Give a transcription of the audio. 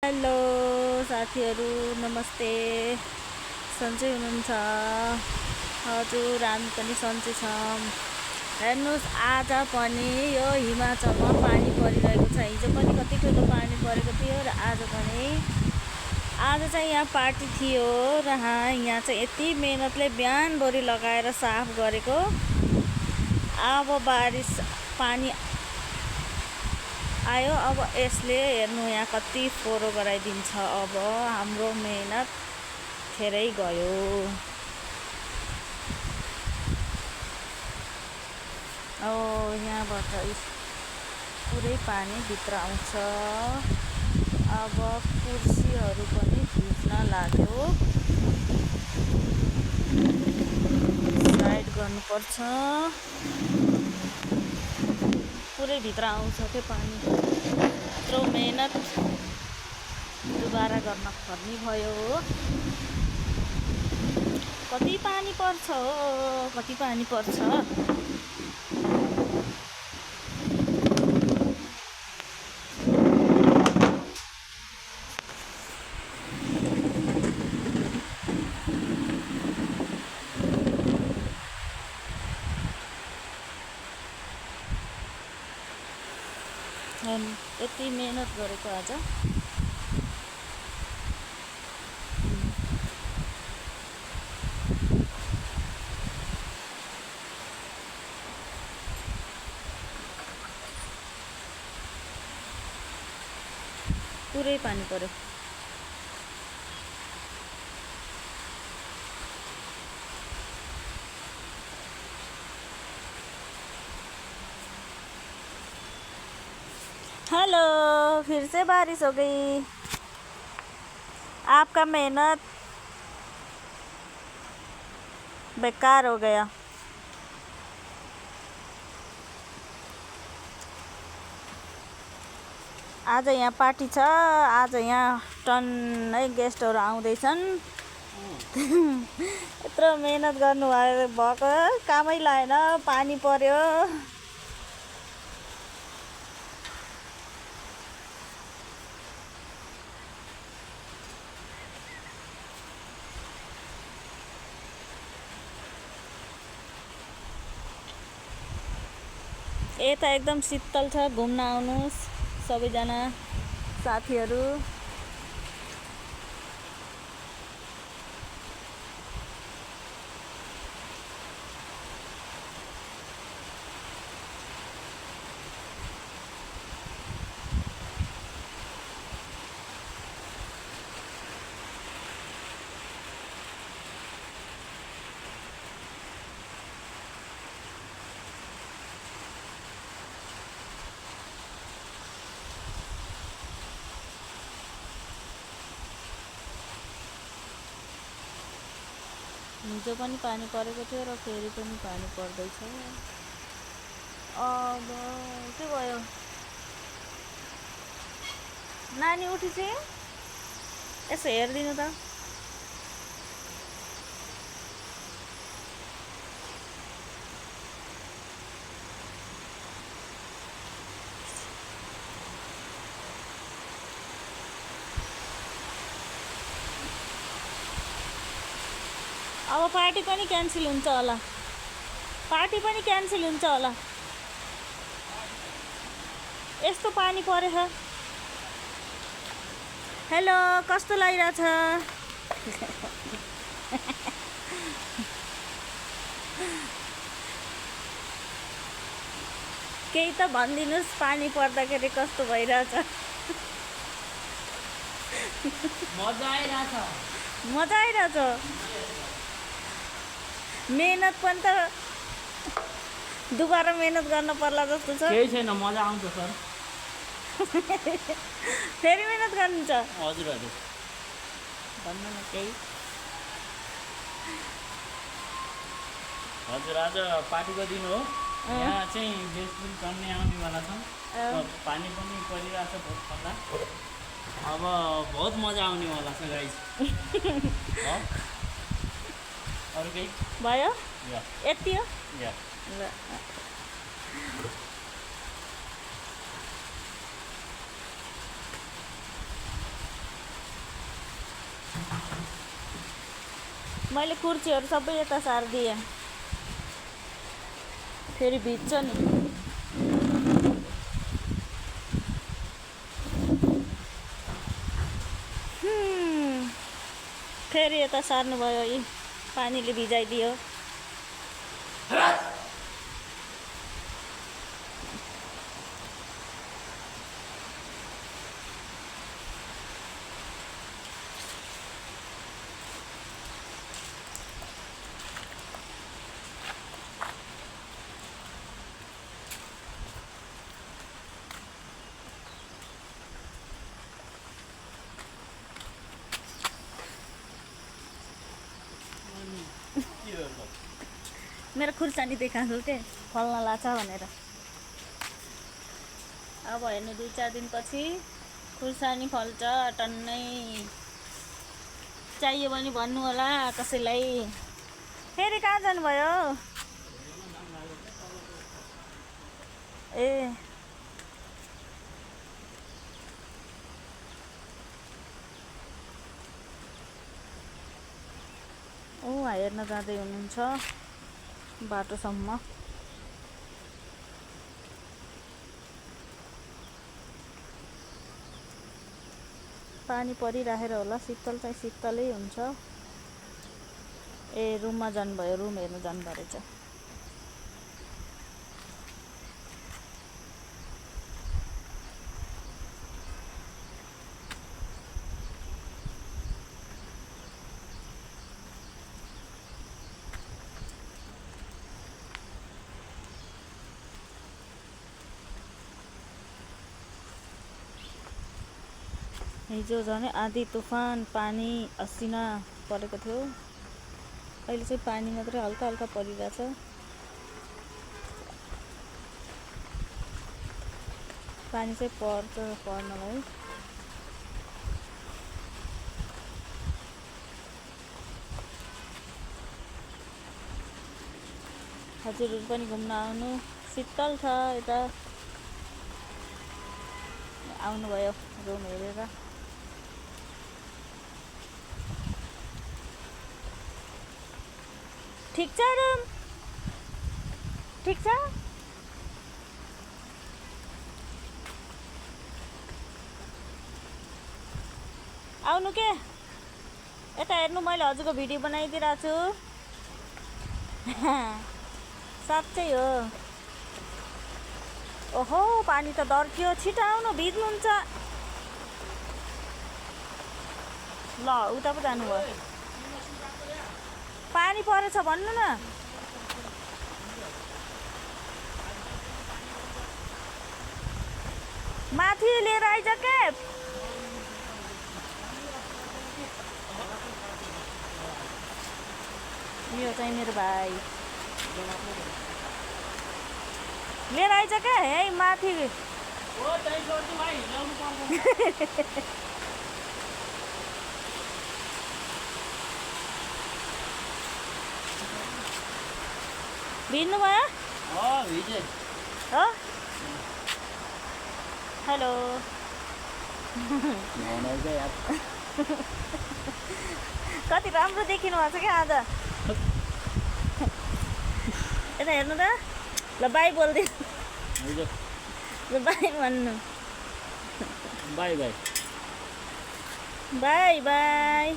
Hello साथीहरू, नमस्ते। सन्चै हुनुहुन्छ? हजुर, हामी पनि सन्चै छौँ। हेर्नुहोस्, आज पनि यो हिमाचलमा पानी परिरहेको छ। हिजो पनि कति ठुलो पानी परेको थियो र आज चाहिँ यहाँ पार्टी थियो र यहाँ चाहिँ यति मेहनतले बिहानभरि लगाएर साफ गरेको। अब बारिस पानी आयो। अब यसले हेर्नु यहाँ कति फोहोर गराइदिन्छ। अब हाम्रो मेहनत धेरै गयो। यहाँबाट पुरै पानी भित्र आउँछ। अब कुर्सीहरू पनि भिज्न लाग्यो। साइड गर्नुपर्छ। पुरै भित्र आउँछ त्यो पानी। यत्रो मेहनत दुबारा गर्न पर्ने भयो। कति पानी पर्छ हो, कति पानी पर्छ। यति मेहनत गरेको आज। पुरै पानी पर्यो। हेलो, फिर से बारिश हो गई। आपका मेहनत बेकार हो गया। आज यहाँ पार्टी छ। आज यहाँ टन्नै गेस्टहरू आउँदैछन्। यत्रो मेहनत भएको कामै लागेन, पानी पर्यो। यता एकदम शीतल छ। घुम्न आउनुहोस् सबैजना साथीहरू। हिजो पनि पानी परेको थियो र फेरि पनि पानी पर्दैछ। अब के भयो? नानी उठी चाहिँ यसो हेरिदिनु त। अब पार्टी पनि क्यान्सल हुन्छ होला। यस्तो पानी परेछ। हेलो, कस्तो लागिरहेछ? केही त भनिदिनुहोस्, पानी पर्दाखेरि कस्तो भइरहेछ? मजा आइरहेछ। मेहनत पनि त दुबारा मेहनत गर्न पर्ला जस्तो छ। केही छैन, मजा आउँछ सर। फेरि मेहनत गर्नुहुन्छ? हजुर। भन्नु न केही। हजुर, आज पार्टीको दिन हो। यहाँ चाहिँ गेस्ट पनि टन्नै आउनेवाला छन्। पानी पनि परिरहेछ बहुत ठन्डा। अब बहुत मजा आउनेवाला छ गाइस। अरू केही भयो? यति हो? ल। मैले कुर्चीहरू सबै यता सारिदिएँ, फेरि भिज्छ नि। फेरि यता सार्नुभयो, यी पानीले भिजाइदियो। मेरो खुर्सानी देखाएको के फल्न लाग्छ भनेर। अब हेर्नु 2-4 दिनपछि खुर्सानी फल्छ टन्नै। चाहियो भने भन्नु होला कसैलाई। फेरि कहाँ जानुभयो? ए ओ हेर्न जाँदै हुनुहुन्छ बाटोसम्म। पानी परिराखेर होला, शीतल चाहिँ शीतलै हुन्छ। ए रुममा जानुभयो, रुम हेर्नु जानुभयो रहेछ। हिजो झनै आधी तुफान पानी असिना परेको थियो। अहिले चाहिँ पानी मात्रै हल्का हल्का परिरहेछ। पानी चाहिँ पर्छ पर्नलाई। हजुरहरू पनि घुम्न आउनु, शीतल छ यता। आउनुभयो रुम हेरेर। ठिक छ रुम, ठिक छ। आउनु के यता हेर्नु, मैले हजुरको भिडियो बनाइदिइरहेको छु। साँच्चै हो। ओहो पानी त दर्कियो, छिटो आउनु भिज्नुहुन्छ। ल उता पो जानुभयो। पानी परेछ भन्नु न। माथि लिएर आइज के। यो चाहिँ मेरो भाइ लिएर आइज क्या है माथि। भिज्नु भयो? हो हेलो। कति राम्रो देखिनु भएको छ क्या आज। यता हेर्नु त। ल बाई बोल्दिनु। ल बाई भन्नु। By by by by.